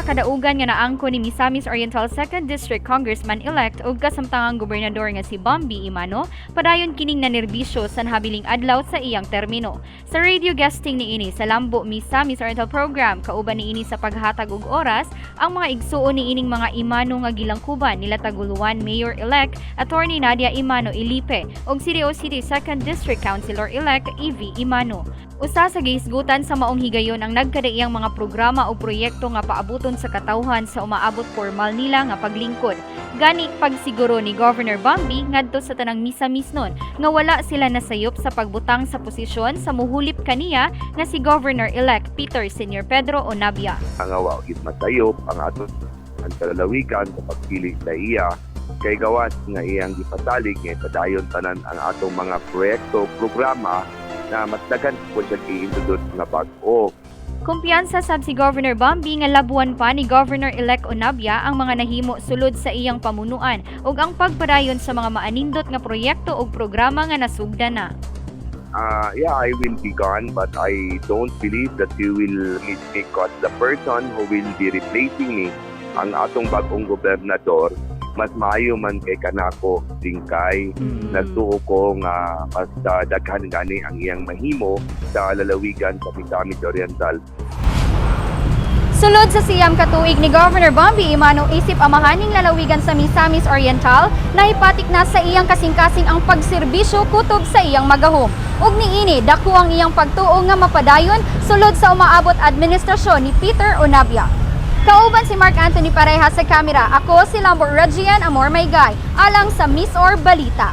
kadaugan nga naangko ni Misamis Oriental 2nd District Congressman-elect ug kasamtangang gobernador nga si Bambi Emano, padayon kining nanerbisyo sa nahabiling adlaw sa iyang termino. Sa radio guesting niini sa Lambo Misamis Oriental Program, kauban niini sa paghatag og oras ang mga igsuon niining mga Emano nga gilangkuban nila Taguluan Mayor-elect Attorney Nadia Emano Ilipe ug CDO City 2nd District Councilor-elect Evie Emano. Usa sa gihisgutan sa maong higayon ang nagkadaiyang mga programa o proyekto nga paabuton sa katawhan sa umaabot formal nila nga paglingkod. Gani pagsiguro ni Governor Bambi ngadto sa tanang Misamisnon nga wala sila nasayop sa pagbutang sa posisyon sa muhulip kaniya nga si Governor-elect Peter Senior Pedro Onabia. Nga wa gyud masayop ang ato ang kalalawigan sa pagpili sa iya kay gawas nga iyang gipasalig nga ipadayon tanan ang atong mga proyekto, programa na mas daghan po siya i-introduce nga bag-o. Kumpiyansa sab si Governor Bambi nga labuan pa ni Governor-elect Onabia ang mga nahimo sulod sa iyang pamunuan ug ang pagpadayon sa mga maanindot nga proyekto ug programa nga nasugdan na. Yeah, I will be gone, but I don't believe that you will miss me because the person who will be replacing me, ang atong bagong gobernador, mas maayo man kay kanako dingkay. Nagtuo ko nga mas daghan gani ang iyang mahimo sa lalawigan sa Misamis Oriental. Sulod sa 9 ka tuig ni Governor Bambi Emano isip amahaning lalawigan sa Misamis Oriental, nahipatik na sa iyang kasing-kasing ang pagserbisyo kutob sa iyang magahom. Ug niini dako ang iyang pagtuo nga mapadayon sulod sa umaabot administrasyon ni Peter Onabia. Kauban si Mark Anthony Pareja sa kamera. Ako si Lambor Regian Amor Maygay, alang sa Miss Or Balita.